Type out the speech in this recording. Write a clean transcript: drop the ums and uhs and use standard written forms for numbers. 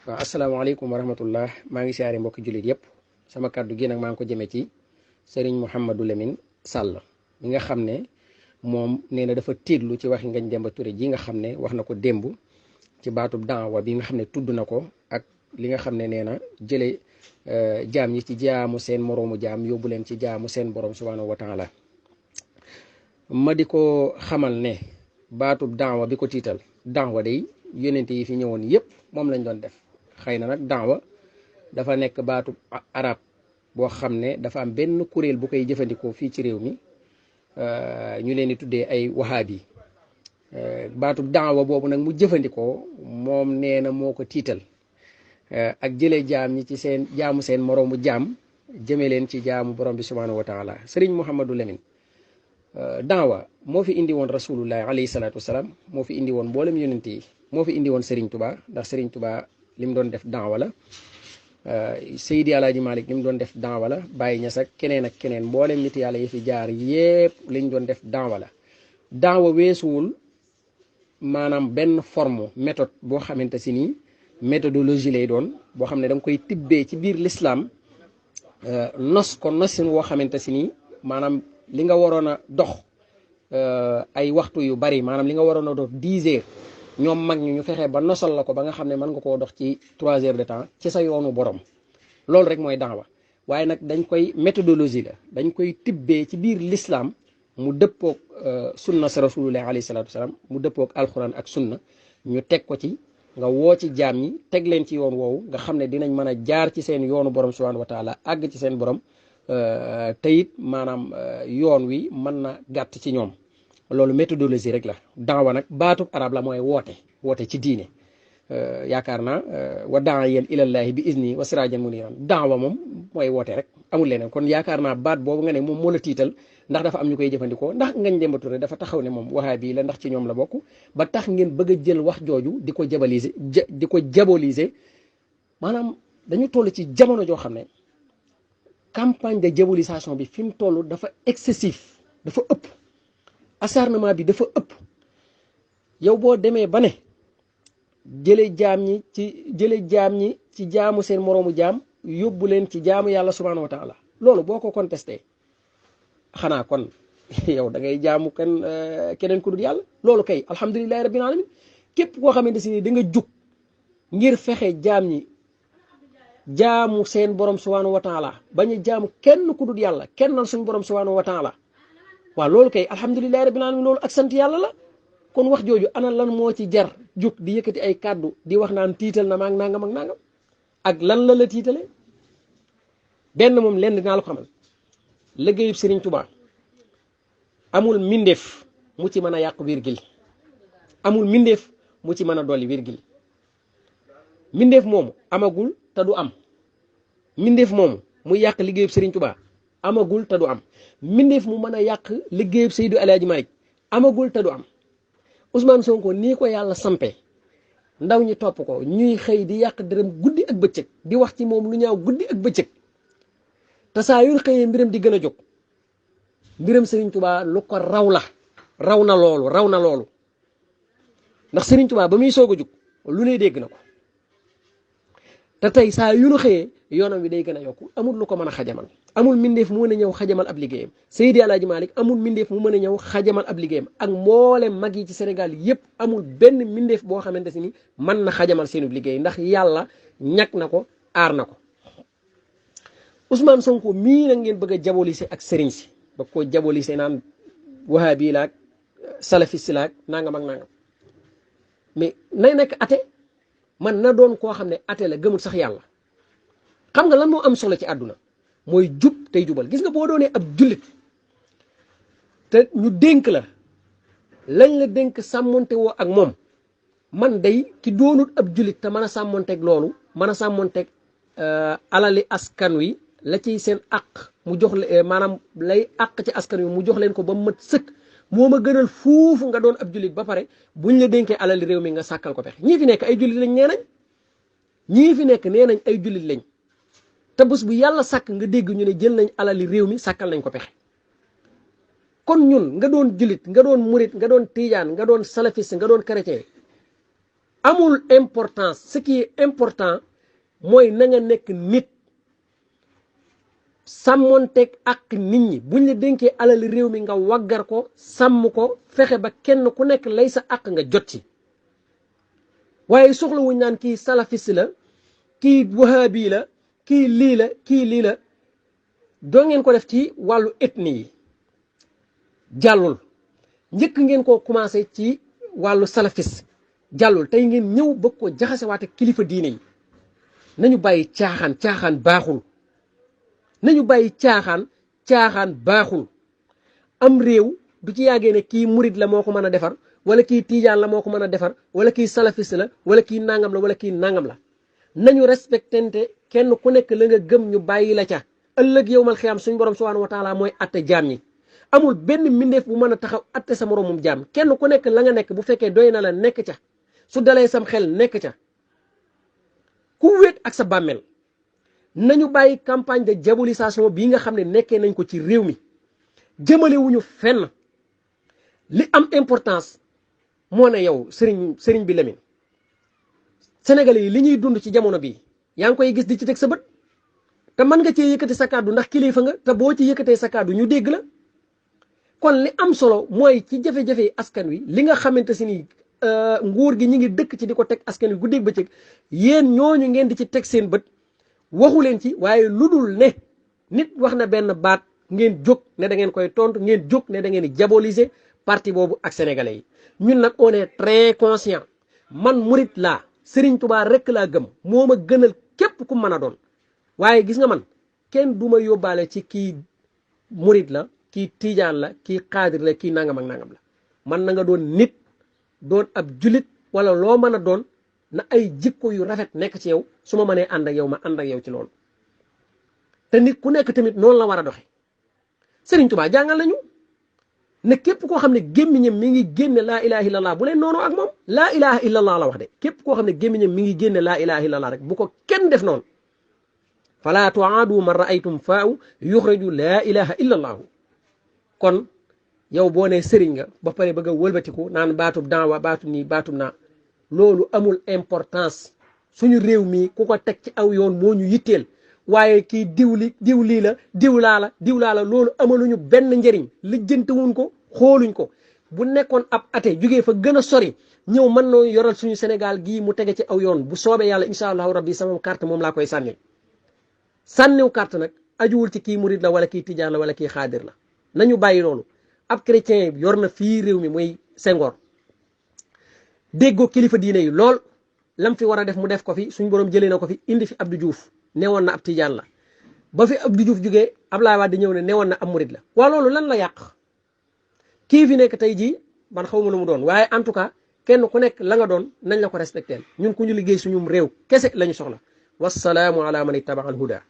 waaw asalaamaaleykum wa rahmatullah maa ngi siyaare mbokki jullit yëpp sama kàddu gi nag maa ngi ko jëmee ci sëriñ Mouhamadou Lamine Sall mi nga xam ne moom nee na dafa tiitlu ci waxi Ngagne Demba Touré ji nga xam ne wax na ko démb ci baatub daawa bi nga xam ne tudd na ko ak li nga xam ne nee na jële jaam ñi ci jaamu seen moroomu jaam yóbbu leen ci jaamu seen borom subhanahu wa taala ma di ko xamal ne baatub daawa bi ko tiital daawa day yonente yi fi ñëwoon yëpp moom lañ doon def xëy na nag daawa dafa nekk baatub arab boo xam ne dafa am benn kuréel bu koy jëfandikoo fii ci réew mi ñu leen di tuddee ay wahabi baatub daawa boobu nag mu jëfandikoo moom nee na moo ko tiital ak jëlee jaam ñi ci seen jaamu seen moroomu jaam jëme leen ci jaamu borom bi subhanahu wa taala sëriñ Mouhamadou Lamine daawa moo fi indi woon rasulullahi alayhi salaatu wasalaam moo fi indi woon mboolem yonent yi moo fi indi woon Serigne Touba ndax Serigne Touba li mu doon def daawa la Seydi Alaaji Malik li mu doon def daawa la Baye Niass ak keneen ak keneen mboolem nit yàlla yi fi jaar yépp liñ doon def daawa la daawa weesuwul maanaam benn forme méthode boo xamante si nii méthodologie lay doon boo xam ne da nga koy tibbee ci biir l'islam nos ko nosin woo xamante si nii maanaam li nga waroon a dox ay waxtu yu bari maanaam li nga waroon a dox 10 heures ñoom mag ñi ñu fexe ba nosal la ko ba nga xam ne mën nga koo dox ci 3 heures de temps ci sa yoonu borom loolu rek mooy daawa waaye nag dañ koy méthodologie la dañ koy tibbee ci biir l'islam mu dëppoog sunna sa rasulullah alayhi salatu wasalaam mu dëppoog alquran ak sunna ñu teg ko ci nga woo ci jaam ñi teg leen ci yoon woowu nga xam ne dinañ mën a jaar ci seen yoonu borom subhanahu wa taala àgg ci seen borom te it maanaam yoon wi mën na gàtt ci ñoom loolu méthodologie rek la daawa nag baatub arab la mooy woote ci diine yaakaar naa wa daa'iyan ilallahi bi izni wa sirajan muniran daawa moom mooy woote rek amul leneen kon yaakaar naa baat boobu nga ne moom moo la tiital ndax dafa am ñu koy jëfandikoo ndax Ngagne Demba Touré dafa taxaw ne moom wahabi la ndax ci ñoom la bokk ba tax ngeen bëgg a jël wax jooju di ko jabaliser di ko jaboliser maanaam dañu toll ci jamono joo xam ne campagne de diabolisation bi fi mu toll dafa excessif dafa ëpp acharnement bi dafa ëpp yow boo demee ba ne jële jaam ñi ci jaamu seen moroomu jaam yóbbu leen ci jaamu yàlla subhanahu wa taala loolu boo ko contesté xanaa kon yow da ngay jaamu keneen ku dul yàlla loolu kay alhamdulillahi rabbil alamin képp koo xamante si ni da nga jug ngir fexe jaam ñi jaamu seen borom subhanahu wa taala bañ a jaamu kenn ku dul yàlla kennal suñu borom subhanahu wa taala waaw loolu kay alhamdulillahi rabbil alamin loolu ak sant yàlla la kon wax jooju ana lan moo ci jar jóg di yëkkati ay kàddu di wax naan tiital na maag nangam ak nangam ak lan la tiitale benn moom lenn dinaa la ko xamal liggéeyub Serigne Touba amul mindeef mu ci mën a yàq virgule amul mindeef mu ci mën a dolli virgule mindeef moomu amagul te du am mindeef moomu mu yàq liggéeyub Serigne Touba amagul te du am mindeef mu mën a yàq liggéeyub Seydou Alaaji Malik amagul te du am Ousmane Sonko nii ko yàlla sampe ndaw ñi topp ko ñuy xëy di yàq dërëm guddi ak bëccëg di wax ci moom lu ñaaw guddi ak bëccëg te saa yu xëyee mbiram di gën a jóg mbiram Serigne Touba lu ko raw na loolu ndax Serigne Touba ba muy soog a jóg lu ne dégg na ko te tey saa yu nu xëyee yoonam wi day gën a yokku amul lu ko mën a xajamal amul mindeef mu mën a ñëw xajamal ab liggéeyam Seydi Alaaji Malik amul mindeef mu mën a ñëw xajamal ab liggéeyam ak mboolem mag yi ci Sénégal yépp amul benn mindeef boo xamante si ni mën na xajamal seenu liggéey ndax yàlla ñàkk na ko aar na ko Ousmane Sonko mii nag ngeen bëgg a jaboliser ak sëriñ si ba ko jaboliser naan wahabi laak salafiste laak nangam ak nangam mais nay nekk ate man na doon koo xam ne ate la gëmul sax yàlla xam nga lan moo am solo ci àdduna mooy jub tey jubal gis nga boo doonee ab jullit te ñu dénk la lañ la dénk sàmmonte woo ak moom man day ki doonut ab jullit te mën a sàmmonteeg loolu mën a sàmmonteeg alali askan wi la ciy seen àq mu jox maanaam lay àq ci askan wi mu jox leen ko ba mat sëkk moo ma gënal fuufu nga doon ab jullit ba pare buñ la dénkee alali réew mi nga sàkkal ko pexe ñii fi nekk ay jullit lañ nee nañ ñii fi nekk nee nañ ay jullit lañ te bés bu yàlla sàkk nga dégg ñu ne jël nañ alali réew mi sàkkal nañ ko pexe kon ñun nga doon jullit nga doon murit nga doon tiijaan nga doon salafiste nga doon chrétien amul importance. Ce qui est important mooy na nga nekk nit sàmmonteeg ak nit ñi buñ la dénkee alal réew mi nga waggar ko sàmm ko fexe ba kenn ku nekk lay sa àq nga jot ci waaye soxla wuñ naan kii salafiste la kii wahabi la kii lii la kii lii la doo ngeen ko def ci wàllu ethnie yi jàllul njëkk ngeen koo commencé ci wàllu salafiste jàllul tey ngeen ñëw bëgg ko jaxasewaate kilifa diine yi nañu bàyyi caaxaan baaxul nañu bàyyi caaxaan baaxul am réew du ci yàggee ne kii murid la moo ko mën a defar wala kii tiijaan la moo ko mën a defar wala kii salafiste la wala kii nangam la wala kii nangam la nañu respectante kenn ku nekk la nga gëm ñu bàyyi la ca ëllëg yowmal xiyaam suñu borom subhanahu wa taala mooy atte jaam ñi amul benn mbindeef bu mën a taxaw atte sa moromum jaam kenn ku nekk la nga nekk bu fekkee doy na la nekk ca su dalee sam xel nekk ca ku wéet ak sa bàmmeel nañu bàyyi campagne de diabolisation bii nga xam ne nekkee nañ ko ci réew mi jëmale wuñu fenn li am importance moo ne yow sëriñ bi Lamine Sénégalais yi li ñuy dund ci jamono bii yaa ngi koy gis di ci teg sa bët te mën nga cee yëkkati sa kàddu ndax kilifa nga te boo ci yëkkatee sa kàddu ñu dégg la kon li am solo mooy ci jafe-jafe askan wi li nga xamante si ni nguur gi ñi ngi dëkk ci di ko teg askan wi guddeeg bëccëg yéen ñooñu ngeen di ci teg seen bët waxu leen ci waaye lu dul ne nit wax na benn baat ngeen jóg ne da ngeen koy tontu ngeen jóg ne da ngeen di diaboliser parti boobu ak sénégalais yi ñun nag on est très conscient man murit laa Serigne Touba rek laa gëm moo ma gënal képp ku mën a doon waaye gis nga man kenn du ma yóbbaale ci kii murit la kii tiijaan la kii xaadir la kii nangam ak nangam la man na nga doon nit doon ab julit wala loo mën a doon na ay jikko yu rafet nekk ci yow su ma mënee ànd ak yow ma ànd ak yow ci loolu te nit ku nekk tamit noonu la war a doxe Serigne Touba jàngal nañu ne képp koo xam ne gémmiñam mi ngi génne laa ilaha illallah bu leen noonu ak moom laa ilaha illallah la wax de képp koo xam ne gémmiñam mi ngi génne laa ilaha illallah rek bu ko kenn def noonu fala tuaadu man raaytum faaw yuxriju laa ilaha illallahu kon yow boo ne sëriñ nga ba pare bëgg a wëlbatiku naan baatub daawa baatub nii baatub naa loolu amul importance suñu réew mi ku ko teg ci aw yoon moo ñu yitteel waaye kii diw lii la diw laa la loolu amaluñu benn njëriñ lijjantewuñ ko xooluñ ko bu nekkoon ab ate jugee fa gën a sori ñëw mën noo yoral suñu Sénégal gii mu tege ci aw yoon bu soobee yàlla incha allahu rabbi sama carte moom laa koy sànniw carte nag ajuwul ci kii murid la wala kii tijaan la wala kii xaadir la nañu bàyyi loolu ab chrétien yor na fii réew mi muy Senghor déggoo kilifa diine yi lool lam fi war a def mu def ko fi suñ borom jëlee na ko fi indi fi Abdou Diouf newoon na ab tijaan la ba fi Abdou Diouf jugee Abdoulaye Wade ñëw ne newoon na ab murid la waa loolu lan la yàq kii fi nekk tey jii man xaw ma lu mu doon waaye en tout cas kenn ku nekk la nga doon nañ la ko respecté ñun ku ñu liggéey suñum réew kese lañu soxla wassalaamu ala man ittaba al huda